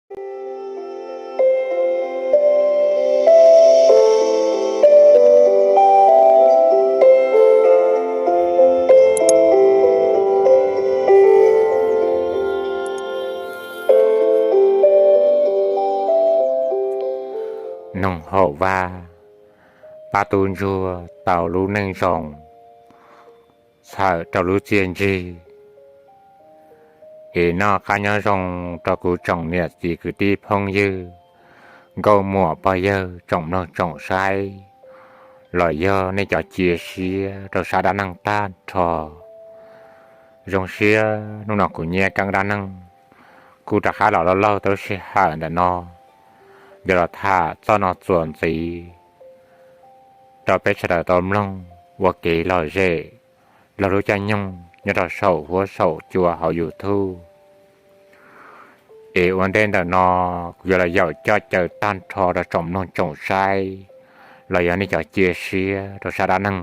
Noog Haum Vaj, pab tub ntsuag tau lub neej zoo txhawm rau lub txiaj ntsig. Es noj qab nyob zoo rau kuv tsoom niam txiv kwv tij phooj ywg, nkauj muam pog yawg tsoom mloog tsoom saib, los yog nej cov cia siab rau sab dab neeg tag nrho. Zoo siab hnub no kuv Nyiaj Keeb dab neeg kuj rov qab los loj laug tau lub sij hawm ntawm no, yuav los tham txoj no txuas ntxiv rau peb sawv daws tau mloog ua kev lom zem laug lub caij nyoog nyob rau saum huab saum cua hauv YouTube. Es ua ntej ntawm no kuv yuav los yaum coj caw tag nrho rau tsoom mloog tsoom saib, los yog nej cov cia siab rau sab dab neeg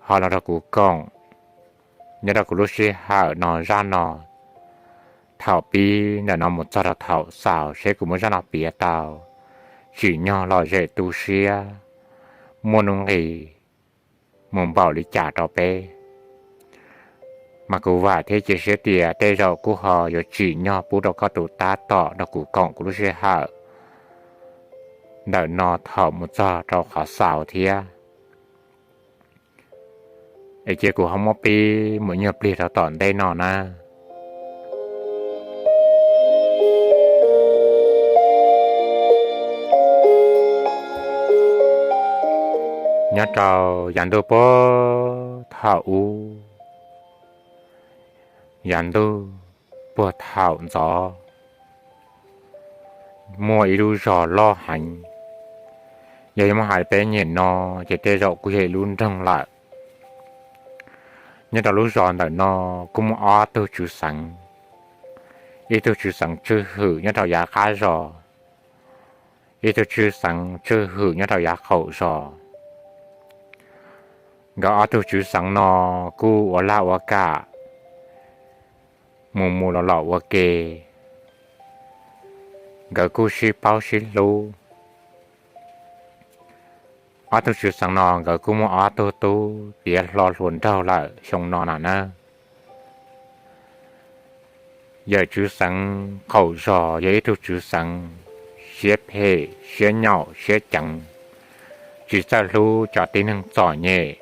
ho los rau kuv koom nyob rau kuv lub sij hawm no zaj no. Thaum pib ntawm no mus txog rau thaum xaus seb kuv muab zaj no piav tau tsim nyog lom zem tu siab, muaj nuj nqis mus npaum li cas rau peb. Mas kuv vam thiab cia siab tias tej zaum kuj ho yuav tsim nyog pub rau koj tus tab tom rau kuv koom kuv lub sij hawm ntawm no thaum mus txog rau qhov xaus thiab. Es cia kuv ho muab pib mus nyuag pliag rau tom ntej no na. Nyob rau yav ntuj puag thaum ub, yav ntuj puag thaum ntxov, muaj ib lub zos loj heev. Yog yuav muab hais peb nyem no ces tej zaum kuj yog ib lub nroog lawm. Nyob rau lub zos ntawm no kuj muaj ob tug tswv xeev, ib tug tswv xeev tswj hwm nyob rau yav qab zos, ib tug tswv xeev tswj hwm nyob rau yav qaum zos. Nkawd ob tug tswv xeev no kuj ua laj ua kam, mus mus los los ua ke, nkawd kuj sib paub sib hlub. Ob tug tswv xeev no nkawd kuj muaj ob tug tub tiav hlo hluas nraug lawm xyoo no na na. Yawm tswv xeev qaum zos yog ib tug tswv xeev siab phem siab nyaum siab ceev, tsis txawj hlub cov tib neeg txom nyem,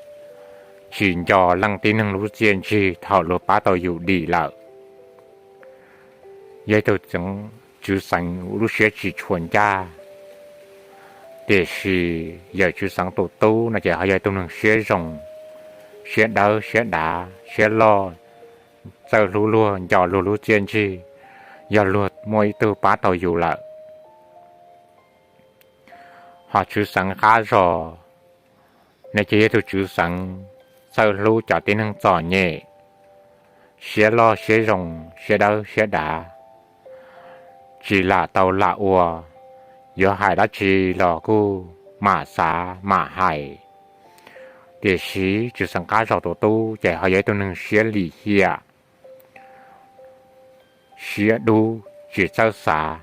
tsis nco leej tib neeg lub txiaj ntsig thaum luag pab tau yus dim lawm. Yog ib tug tswv xeev lub siab tsis tshua ncaj, tiam sis yawm tswv xeev tus tub no ces ho yog ib tug neeg siab zoo, siab dawb siab dav siab loj, txawj hlub luag nco luag lub txiaj ntsig, yog luag muaj ib tug pab tau yus lawm. Ho tswv xeev qab zos ne ces yog ib tug tswv xeev txawj hlub cov tib neeg txom nyem, siab loj siab zoo, siab dawb siab dav, tsis lam tau lam ua, yuav hais dab tsi los kuj mam xav mam hais. Tiam sis tswv xeev qab zos tus tub ces ho yog ib tug neeg siab lim hiam, siab dub tsis txawj xav.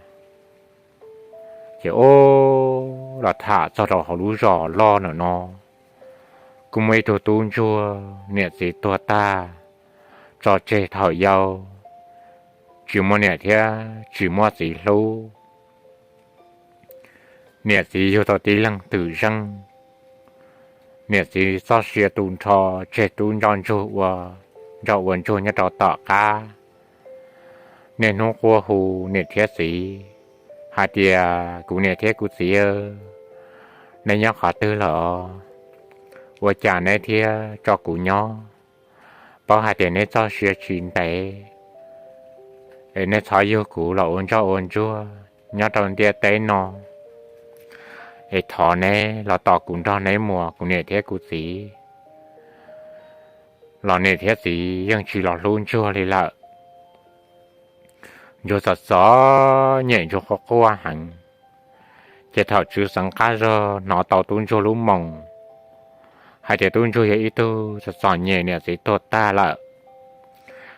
Ces ua los tham txog rau hauv lub zos loj ntawm no, kuj muaj ib tug tub ntsuag niam txiv tuag tag, tso tseg thaum yau, tsis muaj niam thiab tsis muaj txiv hlub. Niam txiv yug tau tib leeg twm zeej, niam txiv txoj sia tu nrho, tseg tub nco ntsuag ua, nco ua ntsuag nyob rau tom qab. Niaj hnub quaj hu niam thiab txiv hais tias, kuv niam thiab kuv txiv, neb nyob qhov twg lawm? Ua cas neb thiaj tso kuv nyob? Paub hais tias neb txoj sia tsis ntev, es neb txhob yug kuv los ua ntsoj ua ntsuag nyob rau ntiaj teb no, es thov neb los tos kuv nrog neb mus, kuv niam thiab kuv txiv. Los niam thiab txiv yeej tsis los hlub ntsuag li lawm. Ntsuag txom txom nyem, ntsuag quaj quaj heev. Ces thaum tswv xeev qab zog hnov tau tub ntsuag lub moo hais tias tub ntsuag yog ib tug txom txom nyem, niam txiv tuag tag lawm,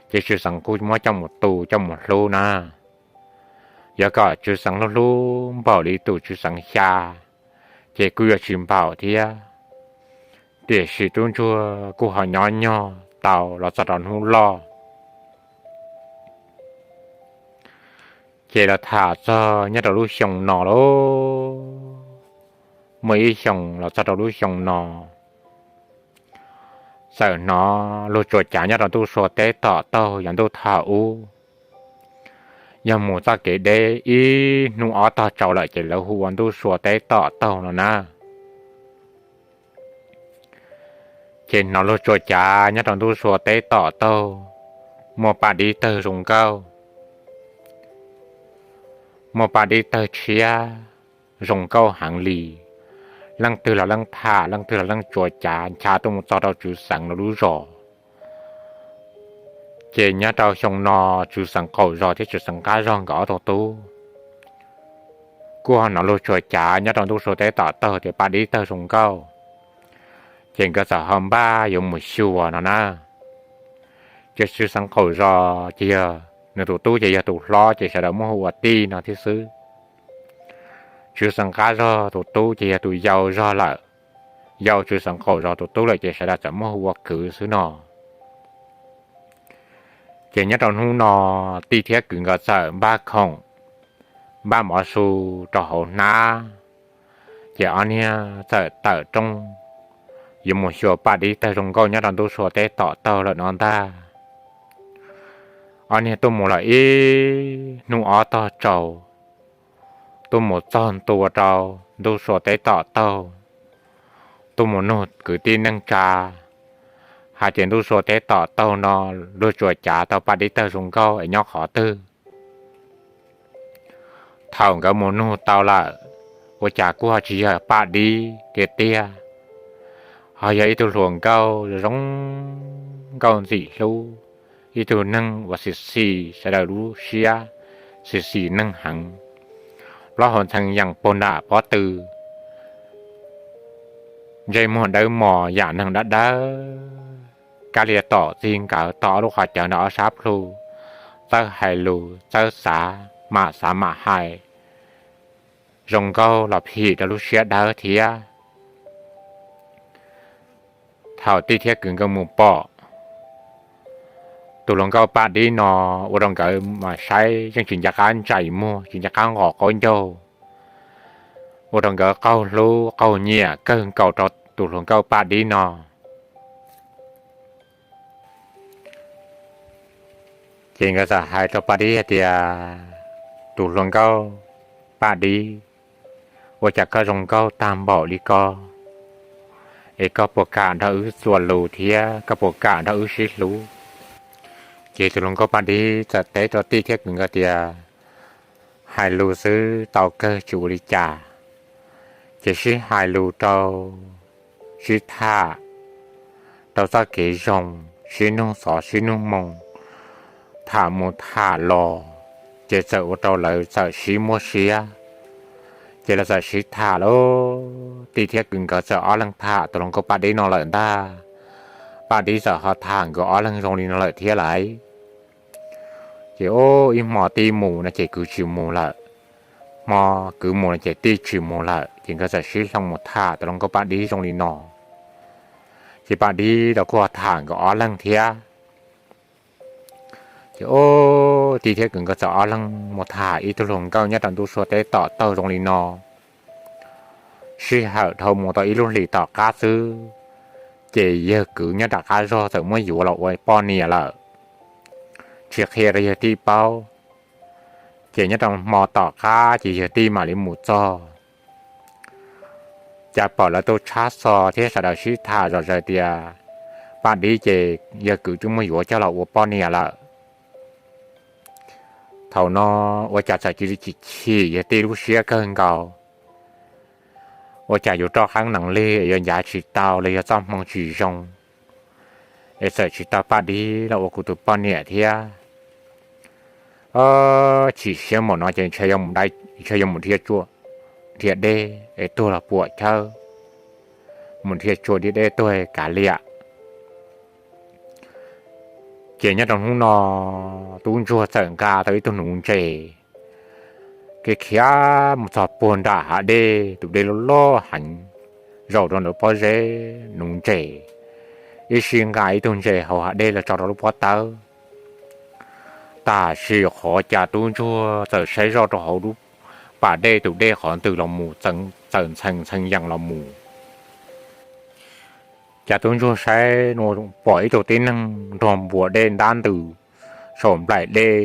ces tswv xeev kuj muab coj mus tu coj mus hlub na. Yog kom Tswv Xeev hlub hlub npaum li tus Tswv Xeev xya, ces kuj yuav tsis npaum thiab. Tiam sis tub ntsuag kuj ho nyob nyog tau los txog rau hnub loj. Ces los tham txog nyob rau lub xyoo no lauj, muaj ib xyoos los txog rau lub xyoo no, txawm hnov luag tsuas cav nyob rau ntuj sua teb tom taug yav ntuj thaum ub, yog mus txoj kev deb ib hnub ob tog tsau lawm ces lawv hu ua ntuj sua teb tom taug no na. Ces hnov luag tsuas cav nyob rau ntuj sua teb tom taug, muaj paj dib tawg zoo nkauj, muaj paj dib tawg tshiab zoo nkauj heev li. Leej twg los leej tham, leej twg los leej tsuas cav ncha tuaj mus txog rau Tswv Xeev lawv lub zos. Ces nyob rau xyoo no, Tswv Xeev qaum zos thiab Tswv Xeev qab zog nkawd ob tug tub kuj ho hnov luag tsuas cav nyob rau ntuj sua teb tom taug tias paj dib tawg zoo nkauj, ces nkawd txawm ho npaj yuav mus xyuas no na. Ces Tswv Xeev qaum zos ces yog nws tus tub ces yog tus hlob ces sawv daws muab hu ua tij no thiab xwb. Tswv Xeev qab zog tus tub ces yog tus yau zog lawm, yau Tswv Xeev qaum zos tus tub lawm ces sawv daws txawm muab hu ua kwv xwb no. Ces nyob rau hnub no, tij thiab kwv nkawd txawm npaj khoom, npaj mov su rau hauv hnab, ces ob niag txawm tawm rooj yuav mus xyuas paj dib tawg zoo nkauj nyob rau ntuj sua teb tom taug lawm no ntag. Ob niag tuaj mus lawm ib hnub ob tog tsau, tuaj mus txog ntua rau ntuj sua teb tom taug, tuaj mus nug kwv tij neej tsa hais tias ntuj sua teb tom taug no luag tsuas cav tau paj dib tawg zoo nkauj es nyob qhov twg. Thaum nkawd mus nug tau lawm, ua cas kuj ho tsis yog paj dib tiag tiag, ho yog ib tug hluas nkauj zoo nkauj ntxim hlub, ib tug neeg uas xim xim sawv daws lub siab, xim xim neeg heev, plaub hau ntxhee yees puag nram pob tw, ntsej muag dawb mos yam neeg dawb dawb, kab lia tom txij nkawm, tom ob lub qhov cawv ntawm ob sab plhu, txawj hais lus txawj xav, mam xav mam hais, zoo nkauj los phim rau lub siab dawb thiab. Thaum tij thiab kwv nkawd mus pom tus hluas nkauj paj dib no, ua rau nkawd mas saib yeej tsis nco qab ntsais muag, tsis nco qab nqos qaub ncaug, ua rau nkawd qaug hlub qaug nyiam kawg nkaus rau tus hluas nkauj paj dib no. Ces nkawd txawm hais rau paj dib hais tias, tus hluas nkauj paj dib, ua cas koj zoo nkauj tag npaum li ko, es koj puas kam nrog wb txuas lus thiab koj puas kam nrog wb sib hlub? Ces tus hluas nkauj paj dib txawm teb rau tij thiab kwv nkawd tias, hais lus xwb tau kawg tsis ua li cas, ces sib hais lus rau, sib tham rau txoj kev zoo, sib nug xov sib nug moo, tham mus tham los, ces txawm ua rau lawv txawm sib muab siab, ces lawv txawm sib tham lawm. Tij thiab kwv nkawd txawm ob leeg tham tus hluas nkauj paj dib no lawm ntag, paj dib txawm ho tham nkawd ob leeg zoo li no lawm thiab lawm. Ces ib hmo tij mus no ces kwv tsis mus lawm, hmo kwv mus no ces tij tsis mus lawm, ces nkawd txawm sib hloov mus tham tus hluas nkauj paj dib zoo li no. Ces paj dib los kuj ho tham nkawd ob leeg thiab. Ces tij thiab kwv nkawd txawm ob leeg mus tham ib tug hluas nkauj nyob rau ntuj sua teb tom taug zoo li no. Sij hawm dhau mus tau ib lub hlis tom qab xwb, ces yawg kwv nyob rov qab zog txawm muab yuav los ua poj niam lawm, tsis qhia rau yawg tij paub. Ces nyob rau hmo tom qab ces yawg tij mam li mus txog, cas pom lawv tuaj tshab xo thiab sawv daws sib tham zom zaws tias, paj dib ces yawg kwv twb muab yuav coj los ua poj niam lawm. Thaum no ua cas txawm cia li chim chim yawg tij lub siab kawg nkaus, ua cas yuav roj qeeb nees li es yuav ncav tsis tau los yog txoj hmoo tsis zoo, es txawm tsis tau paj dib los ua kuv tus poj niam thiab. Chim siab npaum no ces ntshe yuav mus dhia dej es tuag los puam chawb, mus dhia tsua dhia dej tuag kav liam. Ces nyob rau hnub no, tub ntsuag txawm nqa tau ib tug nuv ntses kev khiav mus txog puag nram hav dej, tus dej loj loj heev, zaum rau ntawm pob zeb nuv ntses, ib sij nqa ib tug ntses hauv hav dej los tso rau lub pob tawb. Tam sim qhov cas tub ntsuag txawm saib zoj rau hauv lub pas dej, tus dej qhov ntws los mus txawm ntxhee ntxhee yees los mus. Cas tub ntsuag saib pom ib tug tib neeg nrog npuas dej ntab ntws saum nplaim dej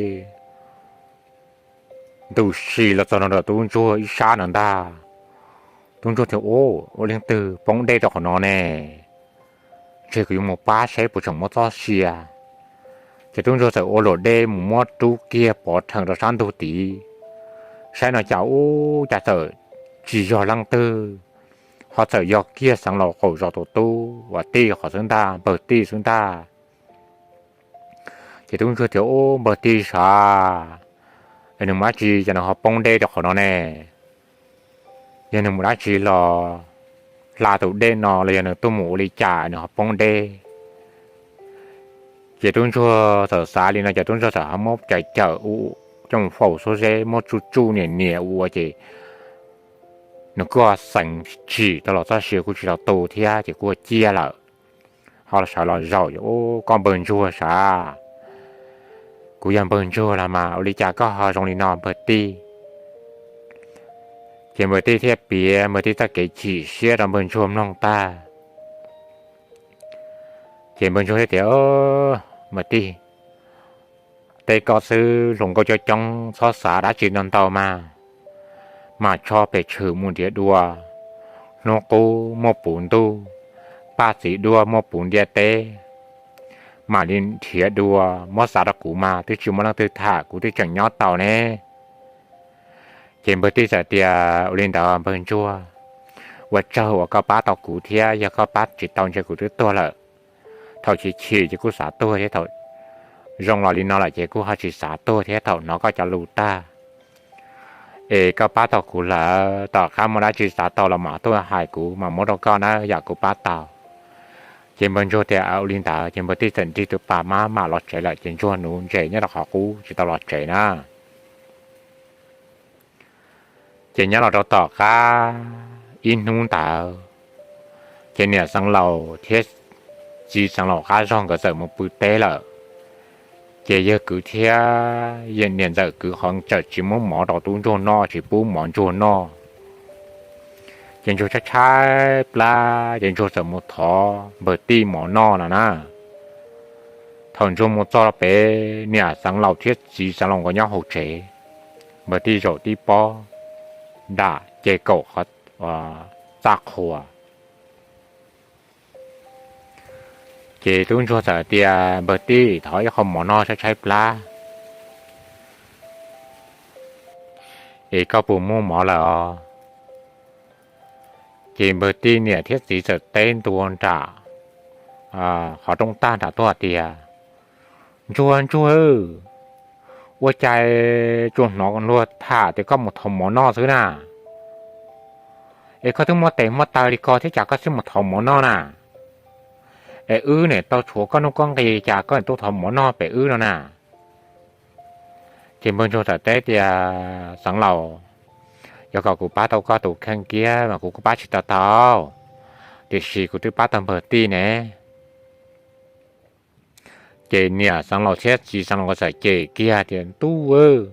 ntws si los txog nram tub ntsuag ib sab no ntag. Tub ntsuag thiaj ua, ua leej twg poob dej rau qhov no ne? Ntshe kuv yuav mus pab saib puas tseem muaj txoj sia. Ces tub ntsuag txawm ua luam dej mus muab rub kiag pov rhees rau sab ntug tid. Saib no cas ub cas txawm tsis yog leej twg, ho txawm yog kiag Xeev Laus qaum zos tus tub uas tij qhov xwb ntag, npawg tij xwb ntag. Ces tub ntsuag tias, Ub, npawg tij sav, nws mus dab tsi cas nws ho poob dej rau qhov no ne? Yog nws mus dab tsi los hla tus dej no los yog nws tuaj mus ua li cas nws ho poob dej? Ces tub ntsuag txawm xav li no ces tub ntsuag txawm ho muab cais cawm ua coj mus faus xuab zeb, muab tsuj tsuj niam niam ua ces nws kuj xeev tsim tau los txoj sia kuj tsis tau tu thiab ces kuj ciaj lawm. Ho sawv los zaum, Ub, koj npawg ntsuag sav, kuv yog npawg ntsuag los mas ua li cas koj ho zoo li no npawg tij? Ces npawg tij thiaj piav npawg tij txoj kev chim siab rau npawg ntsuag mloog tag. Ces npawg ntsuag thiaj tias, Npawg tij, teb koj xwb, hluas nkauj coob coob txhob xav dab tsi ntau ntau mas, mas tsho pes tshwm mus nrhiav dua, hnub qub muaj puv ntuj, paj txiv duaj muaj puv ntiaj teb, mam li nrhiav dua, muab xav rau kuv mas twb tsis muaj leej twg tham kuv twb tseem nyob tau ne. Ces npawg tij txawm tias, Ua li ntawd npawg ntsuag, ua tsaug uas koj pab tau kuv thiab, yog koj pab tsis tau ntshe kuv twb tuag lawm. Thaum chim chim ces kuj xav tuag thiab, thaum zoo los li no lawm ces kuj ho tsis xav tuag thiab thaum hnov koj cov lus tag. Es koj pab tau kuv lawm, tom qab muaj dab tsi xav tau los mam tuaj hais kuv mam muab rau koj na yom, kuv pab tau. Ces npawg ntsuag tias, Ua li ntawd. Ces npawg tij txawm nrig tus pas mab mam los tsev lawm ces ntsuag nuv ntses nyob rau qhov qub tsis tau los tsev na. Ces nyob los rau tom qab ib hnub ntawd, ces niam Xeev Laus thiab txiv Xeev Laus qab zog nkawd txawm mus pw teb lawm. Ces yawg kwv thiab niam ntxawm kwv qhov tseem tsis muab mov rau tub ntsuag noj, tsis pub mov ntsuag noj. Ces ntsuag tshaib tshaib plab ces ntsuag txawm mus thov npawg tij mov noj no na. Thaum ntsuag mus txog pem, niam Xeev Laus thiab txiv Xeev Laus nkawd nyob hauv tsev, npawg tij zaum tib pob nram ces kaum qhov txaj qhua. Ces tub ntsuag txawm tias, Npawg tij, thov ib qho mov noj, tshaib tshaib plab es koj puas muaj mov lawm os? Ces npawg tij niam thiab txiv txawm teb ntua nram qhov rooj tag nram tuaj tias, Ntsuag ntsuag, ua cas tsuas hnov luag tham tias koj mus thov mov noj xwb na. Es koj twb muaj tes muaj taw li ko thiab cas koj thiaj mus thov mov noj na? Es wb niam tau tshuav koj nuj koj nqi cas koj tuaj thov mov noj pem wb no na? Ces npawg ntsuag txawm teb tias, Xeev Laus, yog kom kuv pab tau koj tus kheej kiag mas kuv kuj pab tsis tau tau, tiam sis kuv twb pab tau npawg tij ne. Ces niam Xeev Laus thiab txiv Xeev Laus nkawd txawm cem kiag tias, Ntuj,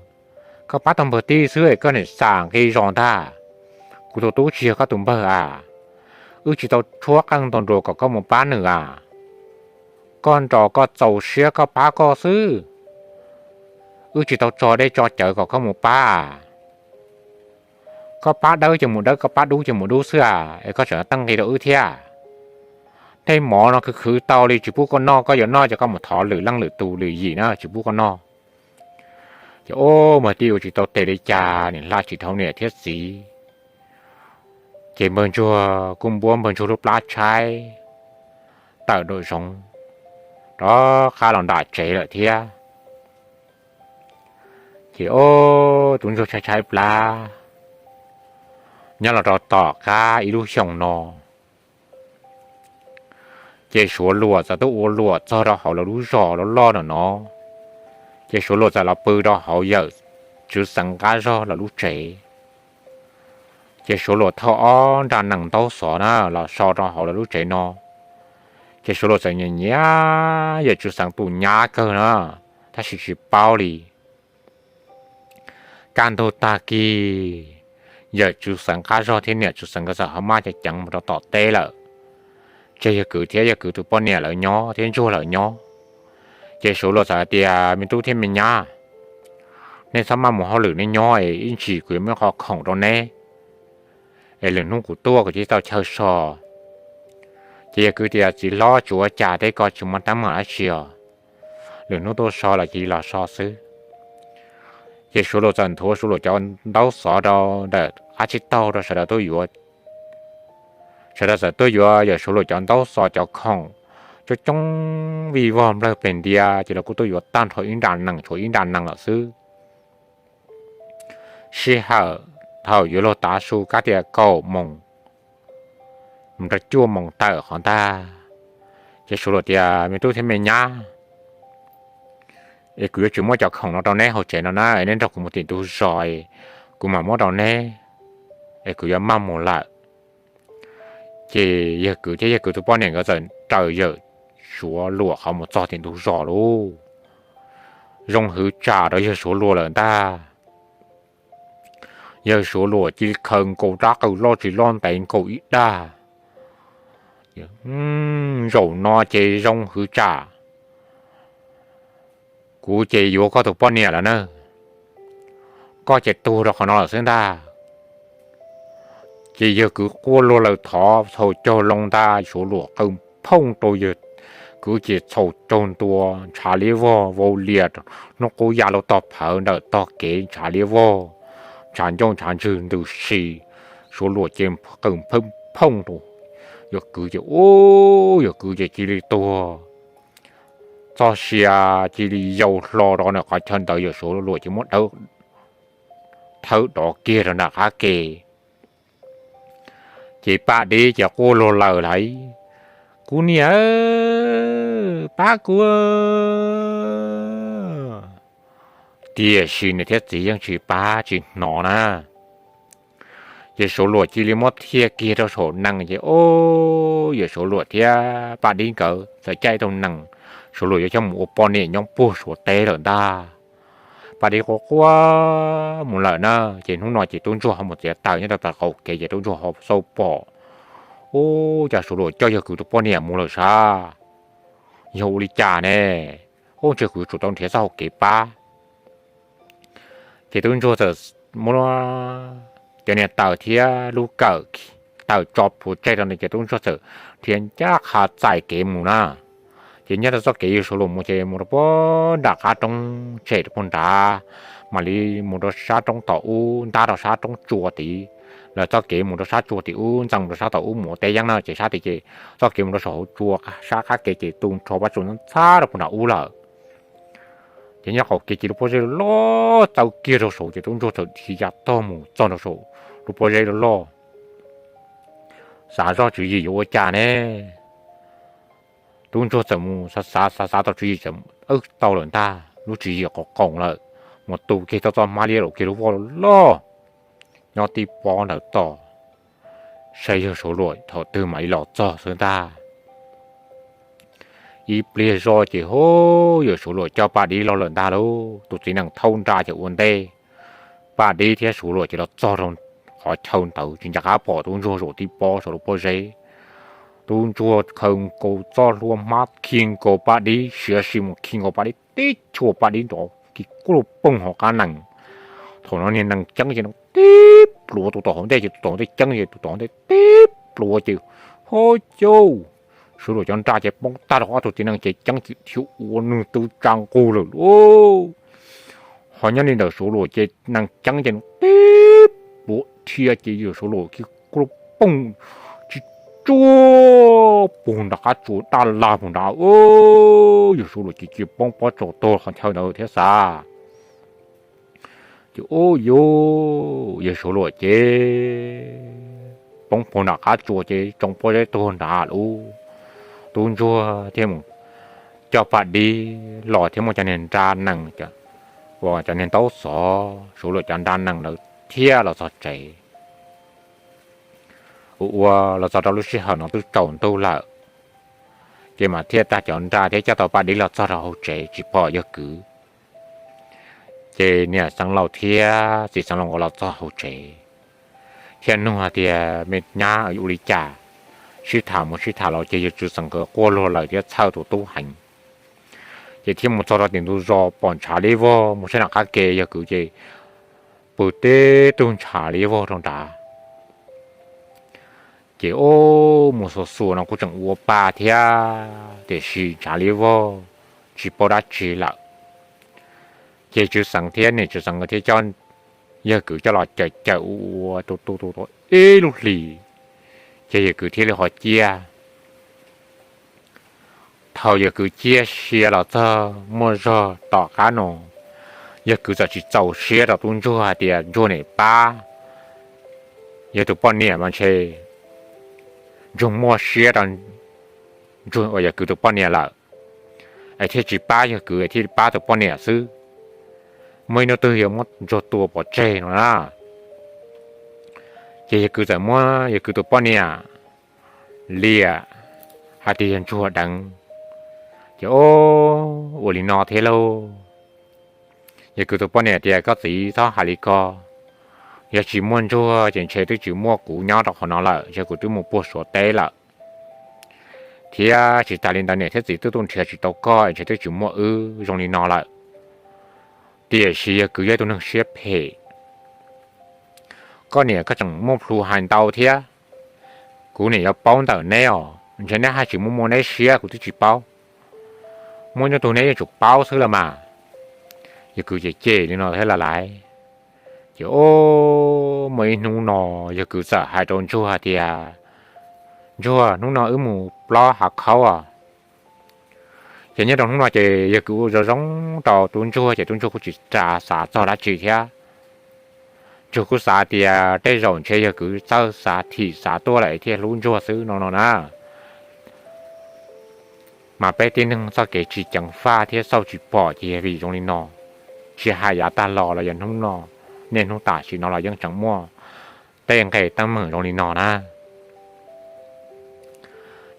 koj pab tau npawg tij xwb es koj niam xam nqi zos ntag. Kuv tus tub tsis yog koj tus npawg a. Wb tsis tau tshuab qeej ntaus nruas kom koj mus pab nws a. Koj nrog koj txaus siab koj pab koj xwb. Wb tsis tau tso dej tso cawv kom koj mus pab a. Koj pab dawb ces mus dawb, koj pab dub ces mus dub xwb a, es koj tseem teeb nqi rau wb thiab. Tej mov no khwv khwv tau li tsis pub koj noj, koj yuav noj ces koj mus thov lwm leej lwm tus lwm yim na, tsis pub koj noj. Ces ub, npawg tij ua tsis tau tes li cas, nim hla tsis dhau niam thiab txiv. Ces npawg ntsuag kuj npuab npawg ntsuag lub plab tshaib tawm nraum zoov rov qab los nram tsev lawm thiab. Ces ub, tub ntsuag tshaib tshaib plab nyob los rau tom qab ib lub xyoo no, ces suav luam txawm tuaj ua luam txog rau hauv lawv lub zos loj loj no no. Ces suav luam txawm los pw rau hauv yawm Tswv Xeev qab zog lawv lub tsev. Ces Suav Luam thauj ob nra nees ntaub xov na los so rau hauv lawv lub tsev no. Ces Suav Luam txawm nyiam nyiam yawm Tswv Xeev tus nyab kawg na, tab sis tsis paub li. Kaj ntug tag kis, yawm Tswv Xeev qab zog thiab niam Tswv Xeev nkawd txawm ho maj ceev ceev mus rau tom teb lawm, tseg yawg kwv thiab yawg kwv tus poj niam lawv nyob thiab ntsuag lawm nyob. Ces Suav Luam txawm hais tias, Me tub thiab me nyab, nej txhob maj mus hauj lwm, nej nyob es ib ntsis kuv yuav muab qhov khoom rau neb, es lwm hnub kuv tuaj kuv thiaj tau chaw so. Ces yawg kwv tias, Txiv hlob, tsis ua cas, tej ko tsis muaj teeb meem dab tsi os, lwm hnub tuaj so los cia li los so xwb. Ces Suav Luam txawm nthuav Suav Luam cov ntaub xov rau ntawm qab tsib taug rau sawv daws tuaj yuav. Sawv daws txawm tuaj yuav yawm Suav Luam cov ntaub xov cov khoom coob coob vij vog nplawg pes ntia, ces lawv kuj tuaj yuav tag nrho ib nra nees, tshuav ib nra nees lawm xwb. Sij hawm thaum yuav luag tav su kab tias kaum moos mus rau cuaj moos tawm qhov ntag, ces Suav Luam tias, Me tub thiab me nyab, es kuv yuav tsis muab cov khoom no rau neb hauv tsev no na, es neb nrog kuv mus tim ntug zos, kuv mam muab rau neb, es kuv yuav maj mus lawm. Ces yawg kwv thiab yawg kwv tus poj niam nkawd txawm raws yawm Suav Luam qhov mus txog tim ntug zos lauj. Zoo hwv tsam rau yawg Suav Luam lawm ntag. Yawg Suav Luam cia li khaws nkaus rab qws loj tsis loj ntev nkaus ib dag. Zaum no ces zoo hwv tsam, kuv ces yuav koj tus poj niam lawm na, koj ces tuag rau qhov no lawm xwb ntag. Ces yawg kwv quaj luag lawm thov txhaus caug loo ntag, Suav Luam qw phooj rau yawg kwv ces txhaus caug ntua, ntshav liab vog vau lias, hnub qub ya lub tog phawv ntawm tog kev ntshav liab vog, ntshav ncauj ntshav ntswg ntws si, Suav Luam ces qw phooj phooj rau yawg kwv ces, u, yawg kwv ces cia li tuag, txoj sia cia li yau hlo rau ntawm qhov chaw ntawd, yawm Suav Luam ces muab thawb dov kiag rau nram qab ke. Ces Paj Dib ces quaj luag lawm lauj, Kuv niam, pab kuv! Tiam sis niam thiab txiv yeej tsis pab tsis hnov na. Ces Suav Luam cia li muab thiaj kiag rau saum nees ces, o, yawm Suav Luam thiab Paj Dib nkawd txawm caij ib tug nees, Suav Luam yuav coj mus ua poj niam nyob puag Suav teb lawm ntag. Paj Dib quaj quaj mus lawm na, ces hnub no ces tub ntsuag ho mus txiav taws nyob rau tom qaum kev ces tub ntsuag ho xauj pom, u, cas Suav Luam coj yawg kwv tus poj niam mus lawm sas, yog ua li cas ne? U, ntshe kuv yuav tsum tau nrhiav txoj hau kev pab. Ces tub ntsuag txawm muab cov niag taws thiab lub kawm taws tso plhuav tseg rau ntawd ces tub ntsuag txawm nrhiav ncaj qha txais kev mus na. Ces nyob rau txoj kev yawg Suav Luam mus ces mus rau puag nram qab roob tsem rau puag nrad, mam li mus rau sab roob tom ub, ntab rau sab roob tsua tid. Lawv txoj kev mus rau sab tsua tim ub, ntxees mus rau sab tom ub mus ua teb yeeb na, ces sab tid ces txoj kev mus rau saum hauv tsua, sab qab kev ces tu nrho pab tsua ntxhab rau puag nram ub lawm. Ces nyob qaum kev ces lub pob zeb loj loj txaws kiag rau saud ces tub ntsuag txawm dhia ya tog mus txog rau saum lub pob zeb loj loj, xav zoj tswv yim yuav ua cas ne. Tub ntsuag txawm mus xav xav xav xav tau tswv yim txawm wb tau lawm ntag, lub tswv yim qhov qoos lawm, mus tu kiag tau txoj hmab liab laum kiag lub voj loj nyob tib pob ntawd tos, saib yawg Suav Luam thaum twg mam li los txog xwb ntag. Ib pliag zoj ces hu, yawg Suav Luam coj Paj Dib los lawm ntag lauj. Tus txiv nees thaub nra ces ua ntej, Paj Dib thiab Suav Luam ces los txog rau qhov chaw ntawd tsis nco qab pom tub ntsuag zaum tib pob saum lub pob zeb. Tub ntsuag khaws nkaus txoj hlua hmab khi nkaus Paj Dib, siav si mus khi nkaus Paj Dib tib chua, Paj Dib nrov kiag kuj lug poog hauv qab nees. Thaum no niag nees ceeb ces tib pluav tus tom hauv ntej ces tus tom hauv ntej ceeb ces tus tom hauv ntej tib pluav ces, ho cauj, Suav Luam cov nra ces poob tag rau ob tug txiv nees ces ceeb ces dhia ua nws tw tsa nqug lawm lauj. Ho nyob li ntawm Suav Luam ces nees ceeb ces tib pluav dhia ces yawg Suav Luam kuj lug poog tsis tsuag puag nram qab tsua daj lag puag nrad. Yawg Suav Luam ces cia poob pob tsaus tuag qhov chaw ntawd thiab xav. Ces ub yuv, yawg Suav Luam ces poob puag nram qab tsua ces tsoo pob zeb tuag nrad lauj. Tub ntsuag thiaj mus coj Paj Dib los thiab muab cov niag nra nees cov pom cov niag ntaub xov suav luam cov nra nees ntawd thiab los txog tsev. Ua ua los txog rau lub sij hawm no twb tsaus ntuj lawm, ces mam thiaj tag cov nra thiab coj tau paj dib los txog rau hauv tsev tsis pom yawg kwv. Ces niam xeev laus thiab txiv xeev laus nkawd los txog hauv tsev thiaj nug hais tias, Me nyab, ua li cas? Sib tham mus sib tham los ces yawg Tswv Xeem nkawd quaj luag lawm thiab txhawj tus tub heev. Ces thiaj mus txog rau tim ntug zos pom ntshav liab vog, mus saib nram qab ke yawg kwv ces pw tib tug ntshav liab vog rau nrad. Ces ub, mus xuas xuas no kuj tseem ua pa thiab tiam sis ntshav liab vog tsis paub dab tsi lawm. Ces Tswv Xeem thiab niam Tswv Xeem nkawd thiaj coj yawg kwv coj los cawm cawm ua ua tu tu tu tau ib lub hlis, ces yawg kwv thiaj li ho ciaj. Thaum yawg kwv ciaj sia los txog muaj zog tom qab no, yawg kwv txawm tsis txaus siab rau tub ntsuag hais tias ntsuag nim pab yawg tus poj niam mas ntshe ntsuag muaj siab rau ntsuag uas yawg kwv tus poj niam lawm, es thiaj tsis pab yawg kwv es thiaj pab tus poj niam xwb. Muaj ib hnub twg yuav muab ntsuag tua pov tseg no na. Ces yawg kwv txawm muab yawg kwv tus poj niam liam hais tias yog ntsuag deev. Ces ub, ua li no thiab lauj. Yawg kwv tus poj niam tias, Koj txiv, txhob hais li ko. Yog tsis muaj ntsuag ces ntshe twb tsis muaj kuv nyob rau qhov no lawm, ntshe kuv twb mus puag Suav teb lawm. Thiab tsis tas li ntawd niam thiab txiv twb tuaj nrhiav tsis tau koj, ntshe twb tsis muaj wb zoo li no lawm. Tiam sis yawg kwv yog ib tug neeg siab phem. Koj niam, koj tseem muaj plhus hais ntau thiab. Kuv niam yuav paub ntawm neb os, ntshe neb haj tsis muaj muaj neb siab kuv twb tsis paub. Muaj ib hnub twg neb yuav tsum paub xwb los mas. Yawg kwv ces cem li no thiab lawm lauj. Ces ub, muaj ib hnub no yawg kwv txawm hais rau ntsuag hais tias, Ntsuag, hnub no wb mus plob hav khaub os. Ces nyob rau hnub no ces yawg kwv ua zoo zoo rau tub ntsuag ces tub ntsuag kuj tsis xav txog dab tsi thiab. Ntsuag kuj xav tias tej zaum ntshe yawg kwv txawj xav thim xav tuaj lawm thiaj hlub ntsuag xwb no no na. Mas peb tib neeg txoj kev tsis ceev faj thiab xauj tsis pom ces yog vim zoo li no, tsis hais yav tag los los yog hnub no, niaj hnub tam sim no los yeej tseem muaj tej nqe teeb meem zoo li no na.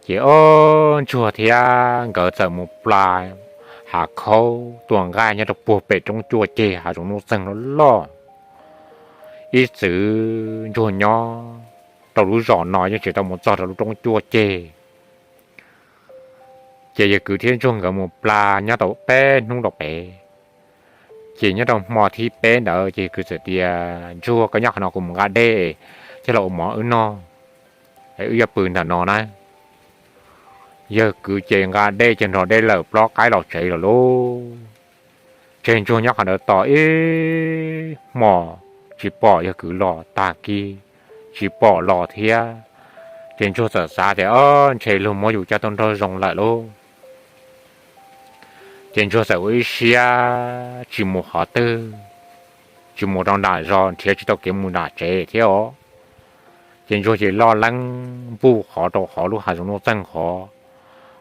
Ces ob ntsuag thiab nkawd txawm mus pla hav khaub tua nqaij nyob rau puag pem roob cuaj ceg hav zoov nuj txeeg loj loj. Ib txwm ntsuag nyob rau lub zos no yeej tsis tau mus txog rau lub roob cuaj ceg. Ces yawg kwv thiab ntsuag nkawd mus pla nyob tau peb hnub rau pem. Ces nyob rau hmo thib peb ntawd ces yawg kwv txawm tias, Ntsuag, koj nyob qhov no kuv mus nqa dej thiab los ua mov wb noj, wb yuav pw ntawm no na. Yawg kwv ces nqa dej ces nrog dej lawm plob qaib los tsev lawm lauj. Ces ntsuag nyob qhov ntawd tos ib hmos tsis pom yawg kwv los, tag kis tsis pom los thiab. Ces ntsuag txawm xav tias, Ob, ntshe luag muab yus coj tuaj nraum zoov lawm lauj. Ces ntsuag txawm ua ib siab tsis mus qhov twg, tsis mus rau nram zos, nrhiav tsis tau kev mus nram tsev thiab os. Ces ntsuag ces loj leeb npuj qhov rau qhov lub hav zoov nuj txeeg qhov,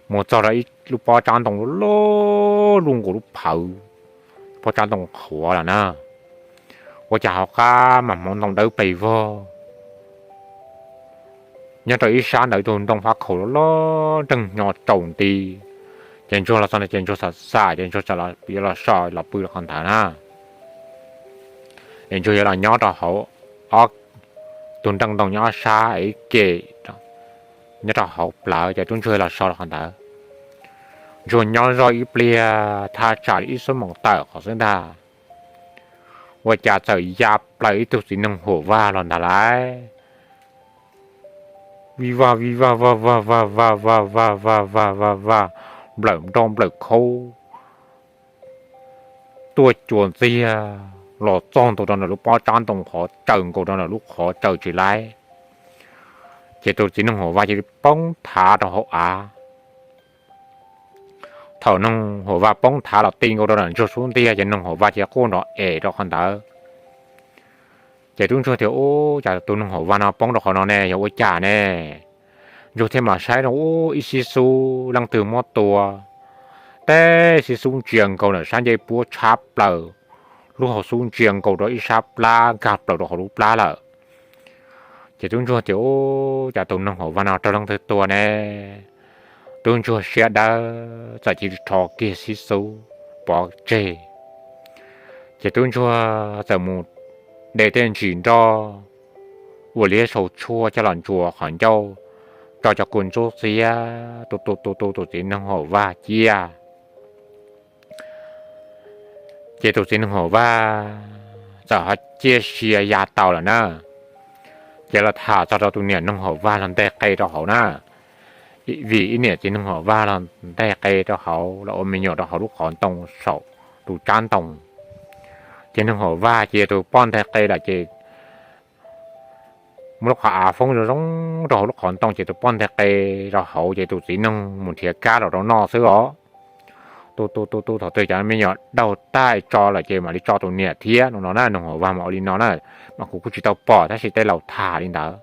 mus txog rau ib lub pob tsab ntoo loj loj, lub nkaus lub phawv, pob tsab ntoo qhuav lawm na. Ua cas hauv qab mas hmoov ntoo dawb pes vog. Nyob rau ib sab ntawd tus ntoo fab khaum loj loj nreeg hnyo tsaus nti. Ces ntsuag los txog ces ntsuag xam xam ces ntsuag txawm yuav los so los pw rau qhov ntawd na. Es ntsuag yuav los nyob rau hauv ob tug nreej ntoo nyob ob sab ib ke nyob rau hauv plawv ces tub ntsuag los so rau qhov ntawd. Ntsuag nyob zoj ib pliag thaj tsam li ib xuab moos tawm qhov xwb ntag, ua cas txawm ya plaws ib tug txiv neeg huam vag los ntag lauj. Vij vag vij vag vag vag vag vag vag vag vag vag vag vag, nplawm nroj nplawm khaub tuaj cua ntxiag los txog ntua rau ntawm lub pob tsab ntoo qhov, tsaws nkaus rau ntawm lub qhov tsaws tsis laib. Ces tus txiv neeg huam vag cia li poob thav rau hauv av. Thaum neeg huam vag poob thav los ti nkaus rau ntawm ntsuag xub ntiag ces neeg huam vag cia li quaj nrov es rau qhov ntawd. Ces tub ntsuag tias, Ub, cas tus neeg huam vag no poob rau qhov no ne, yog ua cas ne? Ntsuag thiaj mam saib rau ub, ib xib xub leej twg muab tua, teb xib xub ntsia nkaus ntawm sab ncej puab tshab plaws, lub hauv xub ntsia nkaus rau ib sab plab nkag plaws rau hauv lub plab lawm. Ces tub ntsuag tias, Ub, cas tus noog hauv vaj no raug leej twg tua ne? Tub ntsuag siab dawb txawm cia li rho kiag xib xub pov tseg. Ces tub ntsuag txawm mus de tej ntsis nroj ua liab sau tshuaj coj los ntsuas qhov ncauj, tso cov kua ntsuab xiab tu tu tu tu tus txiv noog hauv vaj ciaj. Ces tus txiv noog hauv vaj txawm ho ciaj sia ya tau lawm na. Ces los tham txog rau tus niam noog hauv vaj los nteg qe rau hauv na, vim ib niam txiv noog hauv vaj los nteg qe rau hauv los ua me nyuam rau hauv lub qhov ntoo saum tus tsab ntoo. Ces noog hauv vaj ces tus poj nteg qe lawm ces muaj lub qhov av foob zoo zoo rau hauv lub qhov ntoo ces tus poj nteg qe rau hauv ces tus txiv noog mus nrhiav kab los rau noj xwb os. Tu tu tu tu thaum twg cov me nyuam daug tag tso lawm ces mam li tso tus niam thiab no no na, noog hauv vaj mas ua li no na, mas kuv kuj tsis tau pom tab sis tej laus tham li ntawd.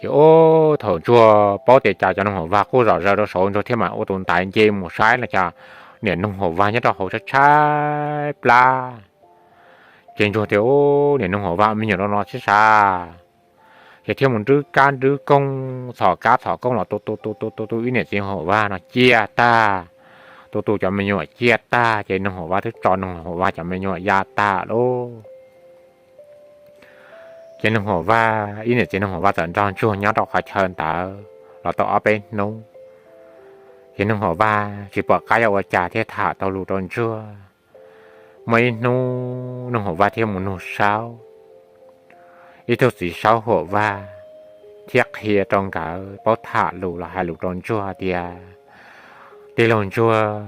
Ces ub, thaum ntsuag paub tias cas cov noog hauv vaj quaj zom zaws rau saud ntsuag thiaj mam ua tus ntaiv nce mus saib no cas niam noog hauv vaj nyob rau hauv tshaib tshaib plab. Ces ntsuag tias, Ub, niam noog hauv vaj ua me nyuam rau no tib sav. Ces thiaj mus nrwb kab nrwb kooj, txhom kab txhom kooj los tu tu tu tu tu tu ib niam txiv hauv vaj no ciaj tag, tu tu cov me nyuam ciaj tag ces noog hauv vaj twb tso noog hauv vaj cov me nyuam ya tag lauj. Ces noog hauv vaj, ib niam txiv noog hauv vaj txawm nrog ntsuag nyob rau qhov chaw ntawd los tau ob peb hnub. Ces noog hauv vaj tsis pom qab yuav ua cas thiaj tham tau lus rau ntsuag. Muaj ib hnub noog hauv vaj thiaj mus nug saub ib tug txiv saub hauv vaj, thiaj qhia rau nkawd paub tham lus los hais lus rau ntsuag tias, Tij laug ntsuag,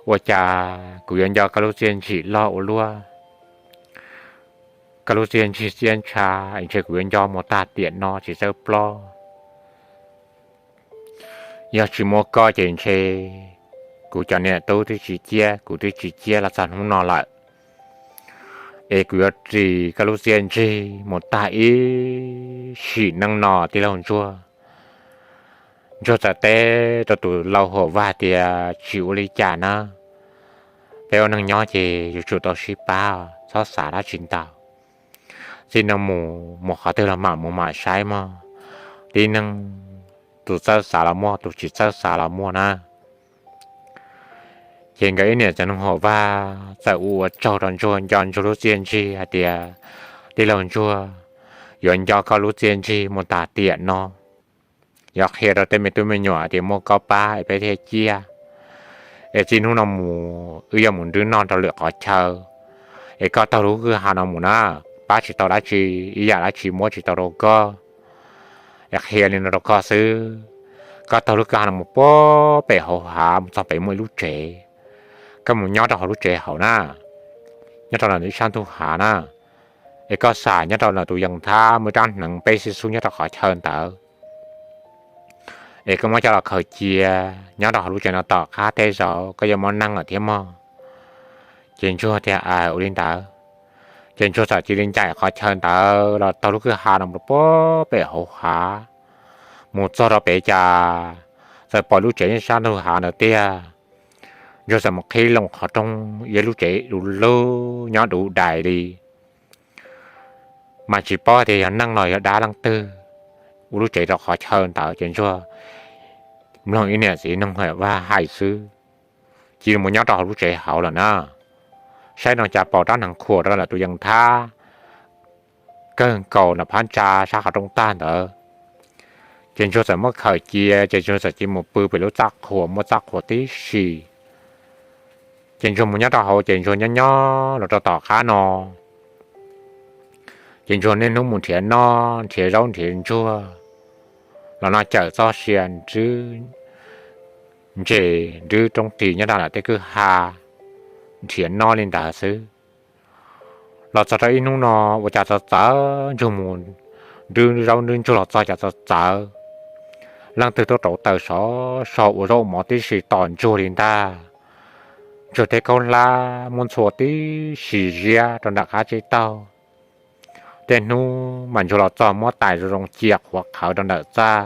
ua cas kuv yuav nco koj lub txiaj ntsim loj ua luaj, koj lub txiaj ntsim txiaj ntsha, es ntshe kuv yuav nco mus tag tiam no tsis txawj ploj. Yog tsis muaj koj ces ntshe kuv cov niam tub twb tsis ciab, kuv twb tsis ciab los txog hnub no lawm. Es kuv yuav ris koj lub txiaj ntsig mus tag ib sim neej no tij laug ntsuag. Ntsuag txawm teb rau tus lau hauv vaj tias, Tsis ua li cas na, peb ua neeg nyob ces yuav tsum tau sib pab, txhob xav dab tsi ntau. Txij no mus, mus qhov twg los mam mus mam saib mog. Tib neeg tus txawj xav los muaj, tus tsis txawj xav los muaj na. Ces nkawd ib niam txiv noog hauv vaj txawm ua ua tsaug rau ntsuag, nco ntsuag lub txiaj ntsig hais tias, Tij laug ntsuag, yuav nco koj lub txiaj ntsig mus tag tiam no. Yuav qhia rau tej me tub me nyuam hais tias muaj koj pab es peb thiaj ciaj. Es txij hnub no mus wb yuav mus nrwb noj rau lwm qhov chaw. Es koj taug lub kwj ha no mus na, pab tsis tau dab tsi, ib yam dab tsi muab tsis tau rau koj. Es qhia li no rau koj xwb, koj taug lub kwj ha no mus puag pem hauv hav mus txog pem muaj ib lub tsev. Koj mus nyob rau hauv lub tsev hauv na, nyob rau ntawm ib sab ntug hav na. Es koj xam nyob rau ntawm tus yees thab muaj rab hneev peb xib xub nyob rau qhov chaw ntawd. Es koj muab coj los khaws cia nyob rau hauv lub tsev no tom qab tej zaum koj yuav muaj neej lawm thiab mog. Ces ntsuag tias, Ua li ntawd. Ces ntsuag txawm cia li ncaim qhov chaw ntawd los taug lub kwj ha no mus puag pem hauv hav, mus txog rau pem cas txawm pom lub tsev nyob sab ntug hav ntawd tiag. Ntsuag txawm mus qhib loo qhov rooj, yog lub tsev du lug nyob du dais li. Mas tsis paub tias yog neeg los yog dab leej twg ua lub tsev rau qhov chaw ntawd. Ces ntsuag mloog ib niam txiv noog hauv vaj hais xwb, cia li mus nyob rau hauv lub tsev hauv lawm na. Saib no cas pom rab hneev khuam rau ntawm tus yees thab kawg nkaus nram phab ntsa sab qhov rooj tag ntawd. Ces ntsuag txawm muab khaws cia, ces ntsuag txawm cia li mus pw pem lub txaj qhua muaj txaj qhua tib si. Ces ntsuag mus nyob rau hauv, ces ntsuag nyob nyob los rau tom qab no, ces ntsuag niaj hnub mus nrhiav noj nrhiav zaub nrhiav ntsuag los noj cawm txoj sia, nrhiav ntses nrhiav roob ris nyob rau ntawm tej kwj ha, nrhiav noj li ntawd xwb. Los txog rau ib hnub no ua cas txawv txawv, ntsuag mus nrhiav zaub nrhiav ntsuag los txog cas txawv txawv, leej twg tuaj rauv taws sov so ua zaub ua mov tib si tos ntsuag li ntag. Ntsuag tej khaub hlab muab ntxhua tib si ziab rau nram qab tsib taug. Tej hnub mas ntsuag los txog muab tais zoo zoo cia qhuav qhawv rau ntawm txaj.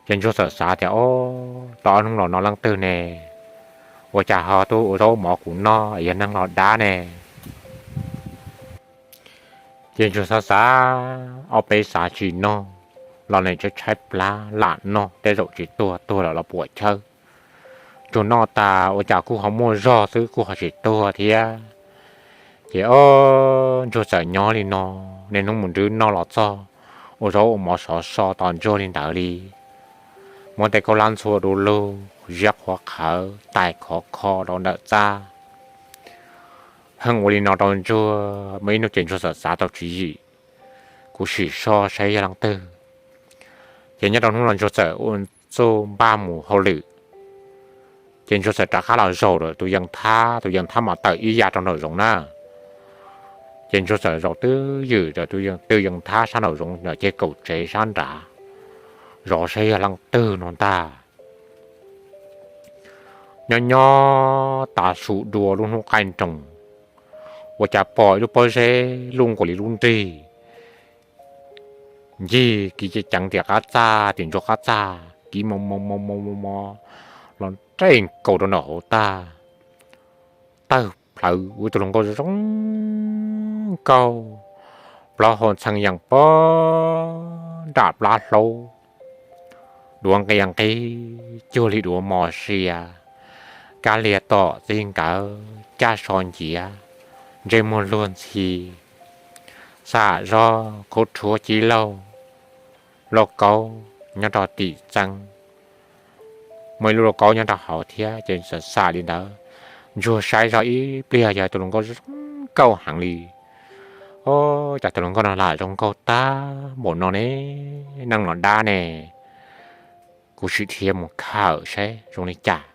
Ces ntsuag txawm xav tias, Ob, tau ob hnub los no leej twg ne ua cas ho tuaj ua zaub mov kuv noj, yog neeg los dab ne? Ces Ntsuag xav xav ob peb xav tsis noj los nws tshaib tshaib plab lam noj, tej zaum tsis tuag, tuag lawm los puam chawb. Ntsuag noj tas ua cas kuj ho muaj zog xwb, kuj ho tsis tuag thiab. Ces ob Ntsuag txawm nyob li no, niaj hnub mus nrwb noj los txog, ua zaub ua mov sov so tos Ntsuag li ntawd li. Muab tej kaub lab ntxhua du lug, ziab qhuav qhawv, tais khov kho rau ntawm txaj. Heej ua li no rau Ntsuag, muaj ib hnub ces Ntsuag txawm xav tau tswv yim, kuv sim so saib yog leej twg. Ces nyob rau hnub no Ntsuag txawm ua txuj npaj mus hauj lwm, ces Ntsuag txawm rov qab los zaum rau tus yees thab, tus yees thab mas tawm ib yam rau nraum zoov na. Ces Ntsuag txawm zaum twb ywm rau tus yees thab sab nraum zoov, ces kaum tsev sab nrad, zov saib yog leej twg no ntag. Nyob nyob tas su dua lub hnub qaij nroos, ua cas pom ib lub pob zeb luj nkaus li lub nrig, ncig kiv ceev tiam qab txaj, tim ntsuag qab txaj, kiv mos mos mos mos los nres nkaus rau nram hauv tag. Tawg plawv ua tus hluas nkauj zoo nkauj, plaub hau txheej yees pob nram plab hlaub, duav nqia nqig cuag li duav mos sia, kab lia tom txij nkawd caj so nciav, ntsej muag luag ntxhi, xam zog khaub rhuab cib laug, lauj kaub nyob rau tim txeeb, muaj ib lub lauj kaub nyob rau hauv thiab. Ces xam xam li ntawd, Ntsuag saib zog ib pliag yog tus hluas nkauj zoo nkauj heev li. Ov, cas tus hluas nkauj no lam zoo nkauj tag npaum no ne, neeg los dab ne? Kuv sim dhia mus khawm saib zoo li cas.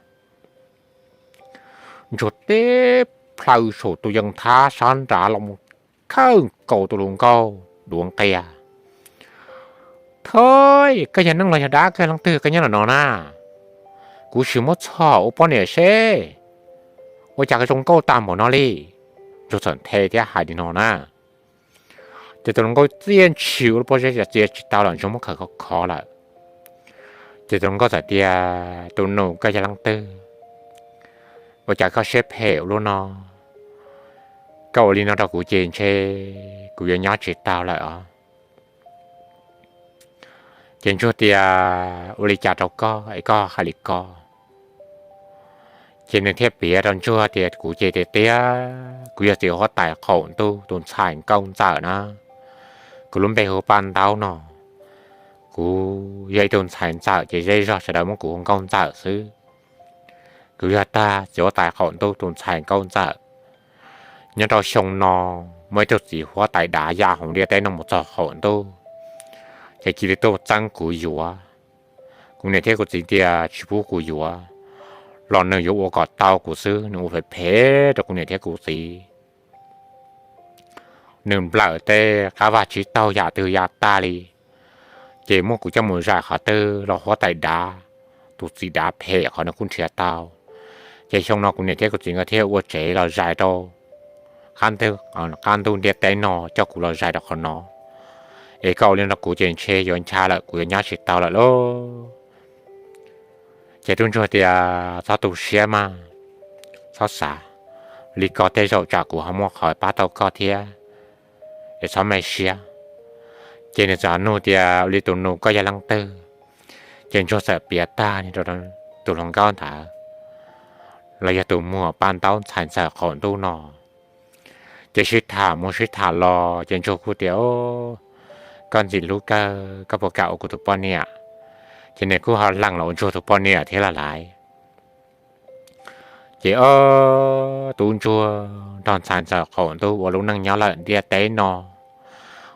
Ntsuag teb plhaw saum tus yees thab sab nrad los mus khawm nkaus tus hluas nkauj duav nqia. Thov, koj yog neeg los yog dab, koj yog leej twg, koj nyob ntawm no na? Kuv sim muab txhom ua poj niam seb. Ua cas koj zoo nkauj tag npaum no li? Ntsuag txawm nthe thiab hais li no na. Ces tus hluas nkauj txiaj ntshis ua lub pob zeb txiav tsis tau lawm, Ntsuag muab khawm khov khov lawm. Ces tus hluas nkauj txawm tias, tus nus, koj yog leej twg? Ua cas koj siab phem ua luaj no? Koj ua li no rau kuv ces ntshe kuv yuav nyob tsis tau lawm os. Ces Ntsuag tias, ua li cas rau koj es koj hais li ko? Ces nws thiaj piav rau Ntsuag tias, kuv ces tiag tiag kuv yog txiv huab tais qaum ntuj tus ntxhais nkauj ntxawm na. Kuv lub npe hu Paj Ntaub no. Kuv yog ib tug ntxhais ntxawm ces zej zog sawv daws muab kuv hu nkauj ntxawm xwb. Kuv yog tag txiv huab tais qaum ntuj tus ntxhais nkauj ntxawm. Nyob rau xyoo no muaj ib tug txiv huab tais dav ya hauv ntiaj teb no mus txog qaum ntuj, ces cia li tuaj txeeb kuv yuav. Kuv niam thiab kuv txiv tias tsis pub kuv yuav, los nws yuav ua kom tau kuv xwb, nws ua phem phem rau kuv niam thiab kuv txiv. Nws nplawm tej qab vaj tsib taug yam twg ya tag li, ces muab kuv coj mus zais qhov twg los huab tais dav, tus txiv dav phem qhov nws kuj nrhiav tau. Ces xyoo no kuv niam thiab kuv txiv nkawd thiaj ua tsev los zais rau qab ntuj ntiaj teb no, coj kuv los zais rau qhov no. Es koj ua li no rau kuv ces ntshe yuav ncha lawm, kuv yuav nyob tsis tau lawm lauj. Ces tub ntsuag tias, txhob tu siab mas, txhob xav li ko, tej zaum tsam kuv ho muaj qhov pab tau koj thiab, es txhob me siab. Ces nws txawm nug tias, ua li tus nus, koj yog leej twg? Ces ntsuag txawm piav tag rau tus hluas nkauj ntawd, los yog tus muam Paj Ntaub ntxhais ntxawm qaum ntuj no. Ces sib tham mus sib tham los ces ntsuag kuj tias, koj ntxim hlub kawg, koj puas kam ua kuv tus poj niam? Ces nws kuj ho lees los ua ntsuag tus poj niam thiab lawm lauj. Ces ob tub ntsuag nrog ntxhais ntxawm qaum ntuj ua lub neej nyob lawm ntiaj teb no,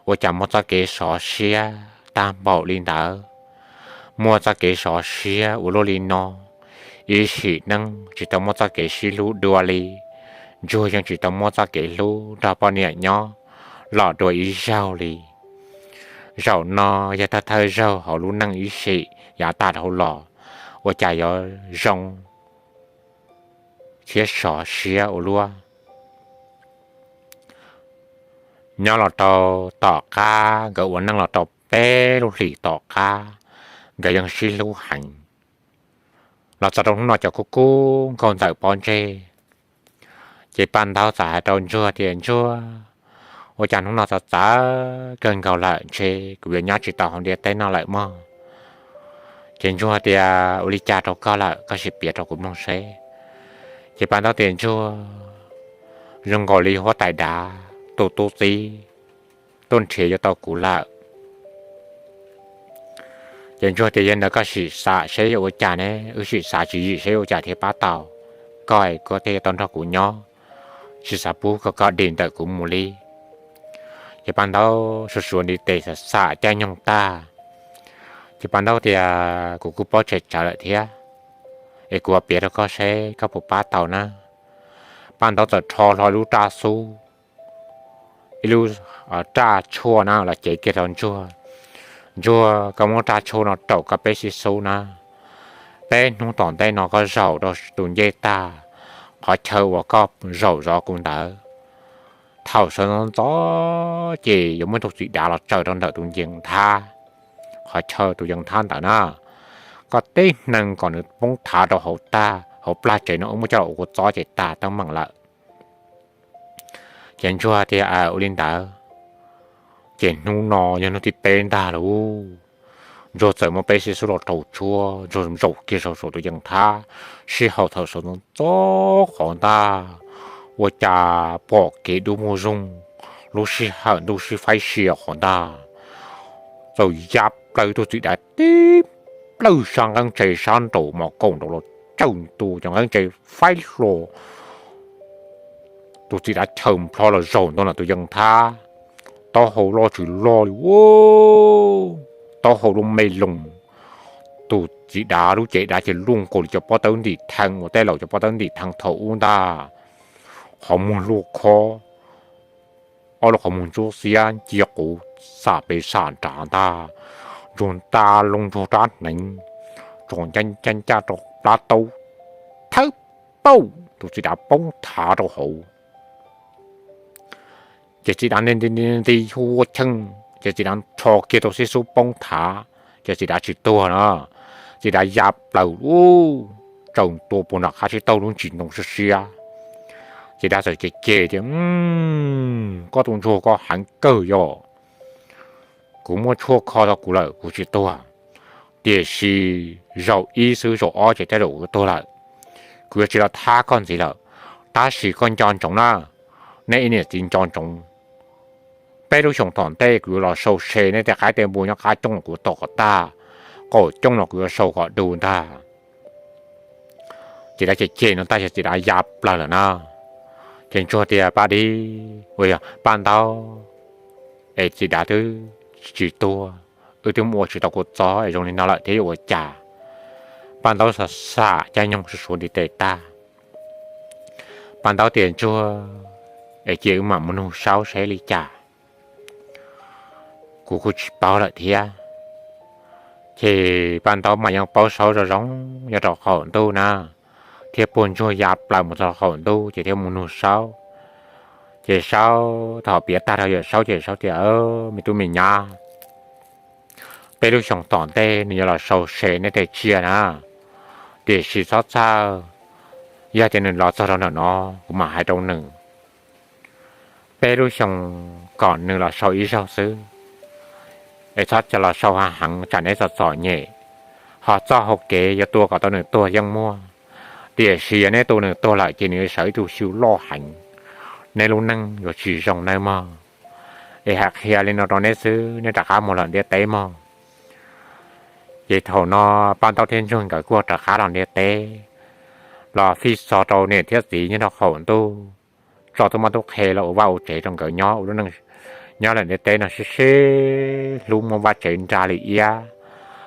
ua cas muaj txoj kev sov siab tag npaum li ntawd. Muaj txoj kev sov siab ua luaj li no, ib sim neej tsis tau muaj txoj kev sib hlub dua li. Ntsuag yeej tsis tau muaj txoj kev hlub nrog poj niam nyob los dua ib zaug li. Zaum no yog thawj thawj zaug hauv lub neej ib sim yav tag dhau los, ua cas yuav zoo thiab sov siab ua luaj. Nyob los rau tom qab, nkawd ua neej los rau peb lub hlis tom qab, nkawd yeej sib hlub heev. Los txog rau hnub no cov kub kub nkaus ntawm pob ntseg, ces Paj Ntaub txawm hais rau Ntsuag tias, Ntsuag, ua cas hnub no txawv txawv kawg nkaus lawm, ntshe kuv yuav nyob tsis tau hauv ntiaj teb no lawm mog. Ces Ntsuag tias, Ua li cas rau koj lawm, koj sim piav rau kuv mloog seb. Ces Paj Ntaub tias, Ntsuag, zoo nkaus li huab tais dav tus tub txib tuaj nrhiav yuav tau kuv lawm. Ces Ntsuag tias, Yog ntawd koj sim xav seb yuav ua cas ne, wb sim xav tswv yim seb yuav ua cas thiaj pab tau koj, koj thiaj yuav tau nrog kuv nyob, tsis xav pub kom koj dim ntawm kuv mus li. Ces Paj Ntaub suav suav ntiv tes xav xav caij nyoog tag, ces Paj Ntaub tias, Kuv kuj paub tsawv tsawv lawm thiab, es kuv piav rau koj seb koj puas pab tau na. Paj Ntaub txawm rho hlo lub raj xub, ib lub raj tshuaj na los cev kiag rau Ntsuag. Ntsuag, koj muab raj tshuaj no raum koj peb xib xub na. Peb hnub tom ntej no koj zaum rau tus ncej tag, qhov chaw uas koj zaum zov kuv ntawd, thaum sawv ntxov ntxov ces yuav muaj tus txiv dav los tsaws rau ntawm tus yees thab, qhov chaw tus yees thab ntawd na. Koj tib neeg kom nws poob thav rau hauv tag, hauv plag tsev no wb muab coj los ua kua txob ces tag teeb meem lawm. Ces Ntsuag tias, Ua li ntawd. Ces hnub no yog hnub thib peb ntag lauj, Ntsuag txawm muab peb xib xub los rau tshuab, Ntsuag zaum kiag saum saum tus yees thab, sij hawm thaum sawv ntxov ntxov qhov ntag, ua cas pom kev dub muag zoog, lub sij hawm ntuj sib faib sia qhov ntag, txawm ya plaws tus txiv dav tib plawg sab nqeeb tse sab nraum mos kaum nraud los tsawm ntua cov nqeeb tse faib hlo. Tus txiv dav chaws nplho los zaum ntua ntawm tus yees thab, taub hau loj tsis loj li, taub hau lub me loos. Tus txiv dav lub cev dav ces luaj nkaus li cov pob tawb ntim thee uas tej laus cov pob tawb ntim thee thaum ub ntag. Qhov muag luaj khob, ob lub qhov muag ntsuab xiab ncia quv xam pes xam nrad ntag, ntsuag nta loo ntsuag rab hneev, tsom ncaj ncaj rau plab taub, thawb pauj tus txiv dav poob thav rau hauv. Ces txiv dav nti nti hu ua cheej, ces txiv dav rho kiag tau xib xub poob thav, ces txiv dav tsis tuag no, txiv dav ya plaws ub, tsaws ntua puag nram qab tsib taug lub ntsis ntoo siab siab. Ces dav txawm cem cem tias, Koj tus ntsuag koj heev kawg yog, kuv muaj tshuaj kho tau kuv lawm kuv tsis tuag, tiam sis zaum ib xwb zaum ob ces tej zaum kuv tuag lawm. Kuv yuav tsis los thab koj ntxiv lawm, tab sis koj nco ntsoov na, nej ib niam txiv nco ntsoov, peb lub xyoos tom ntej kuv yuav los sau se nej tej qaib tej npua nyob qab cooj los kuv tom kom tag, qaum cooj los kuv yuav sau kom du ntag. Ces dav cem cem no tag ces txiv dav ya plaws lawm na. Ces ntsuag tias, Paj Dib, uas yog Paj Ntaub, es txiv dav twb tsis tuag, wb twb mus ua tsis tau kua txob es zoo li no lawm thiab yuav ua cas? Paj Ntaub xav xav caij nyoog suav suav ntiv tes tag, Paj Ntaub tias, Ntsuag, es cia wb mam mus nug Saub seb li cas. Kuv kuj tsis paub lawm thiab. Ces Paj Ntaub mas yeej paub Saub zoo zoo nyob rau qaum ntuj na, thiab puag ntsuag ya plaws mus txog qaum ntuj ces thiaj mus nug Saub. Ces Saub thaum piav tag rau yawm Saub ces Saub tias, Me tub me nyab, peb lub xyoos tom ntej nws yuav los sau se nej tej tsiaj na, tiam sis txhob txhawj, yog tias nws los txog rau ntawm no kuv mam hais rau nws. Peb lub xyoos kom nws los sau ib zaug xwb, es txhob los sau heev heev tsam neb txom txom nyem, ho txoj hau kev yuav tua kom tau nws tuag yeej muaj. Tiam sis yog neb tua nws tuag lawm ces nws yuav sawv ib tug xyu loj heev, neb lub neej yuav tsis zoo nawb mog. Es hais qhia li no rau neb xwb, neb rov qab mus lawm ntiaj teb mog. Ces thaum no Paj Ntaub thiab Ntsuag nkawd kuj rov qab los ntiaj teb, los fij txog rau niam thiab txiv nyob rau qaum ntuj, tso tub mab tub qhe los ua vaj ua tsev rau nkawd nyob ua lub neej nyob lawm ntiaj teb no sib sib hlub, muaj vaj tsev nra li iab,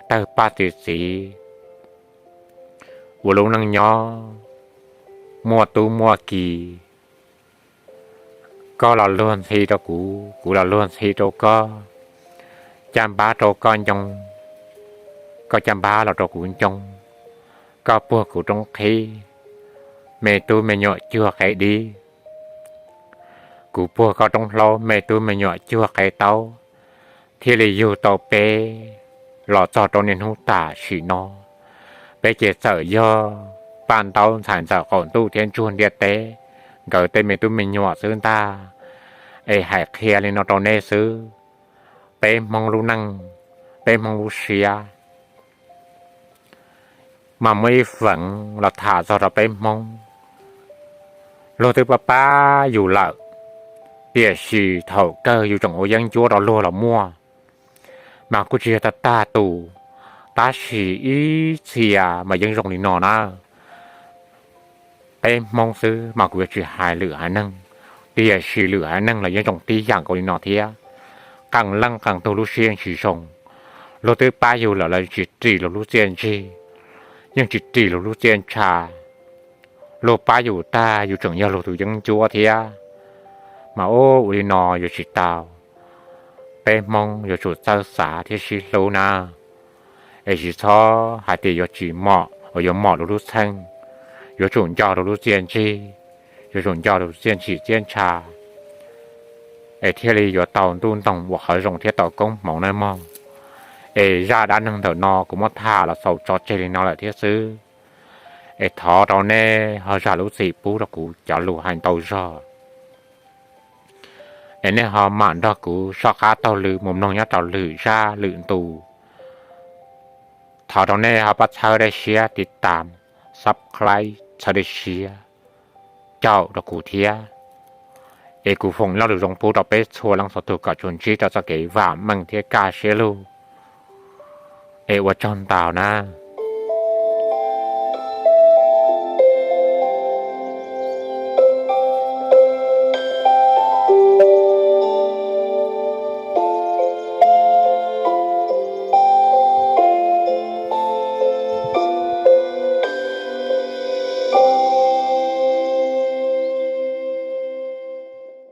tawg paj txi txiv, ua lub neej nyob muaj tub muaj ki. Koj los luag ntxhi rau kuv, kuv los luag ntxhi rau koj, caj npab rau koj ncoo, koj caj npab los rau kuv ncoo, koj puag kuv roob qhib, me tub me nyuam cuag qe dib, kuv puag koj roob hlaub, me tub me nyuam cuag qe taub, thiaj li yug tau peb los txog rau niaj hnub tam sim no. Peb ces txawm yog paj ntaub ntxhais ntxawm qaum ntuj thiab ntsuag ntiaj teb nkawd tej me tub me nyuam xwb ntag. Es hais qhia li no rau nej xwb, peb Hmoob lub neej, peb Hmoob lub siab mas muaj ib feem los tham txog rau peb Hmoob. Luag twb pab pab yus lawm, tiam sis thaum kawg yus tseem ua yeeb ncuab rau luag los muaj, mas kuj tsis yog tag tag tus, tab sis ib txhia mas yeej zoo li no na. Peb Hmoob xwb mas kuv yuav tsis hais lwm haiv neeg, tiam sis lwm haiv neeg los yeej zoo tib yam nkaus li no thiab. Qee leej qee tug lub siab yeej tsis zoo, luag twb pab yus lawm los tsis ris luag lub txiaj ntsig, yeej tsis ris luag lub txiaj ntsha. Luag pab yus tag yus tseem yog luag tus yeeb ncuab thiab, mas ua li no yuav tsis tau. Peb Hmoob yuav tsum txawj xav thiab sib hlub na, es tsis txhob hais tias yuav tsis mom uas yuav mom luag lub txheej, yuav tsum nco luag lub txiaj ntsig, yuav tsum nco luag txiaj ntsig txiaj ntsha, es thiaj li yuav tau ntuj ntoog ua qhov zoo thiab tau koob hmoov nawb mog. Es zaj dab neeg ntawm no kuv muab tham los xaus tso tseg li no lawm thiab xwb. Es thov rau nej ho zam lub txim pub rau kuv cov lus hais ntau zog. Es nej ho mam nrog kuv soj qab taug lw mus mloog nyob rau lwm zaj lwm ntu. Thov rau nej ho pab txhawb dej siab tiv tam, subscribe, txhawb dej siab caum rau kuv thiab. Es kuv foom lo lus zoo pub rau peb txhua leej txhua tus kom tsuas ntsib rau txoj kev vam meej thiab kaj siab lug. Es ua tsaug ntau na.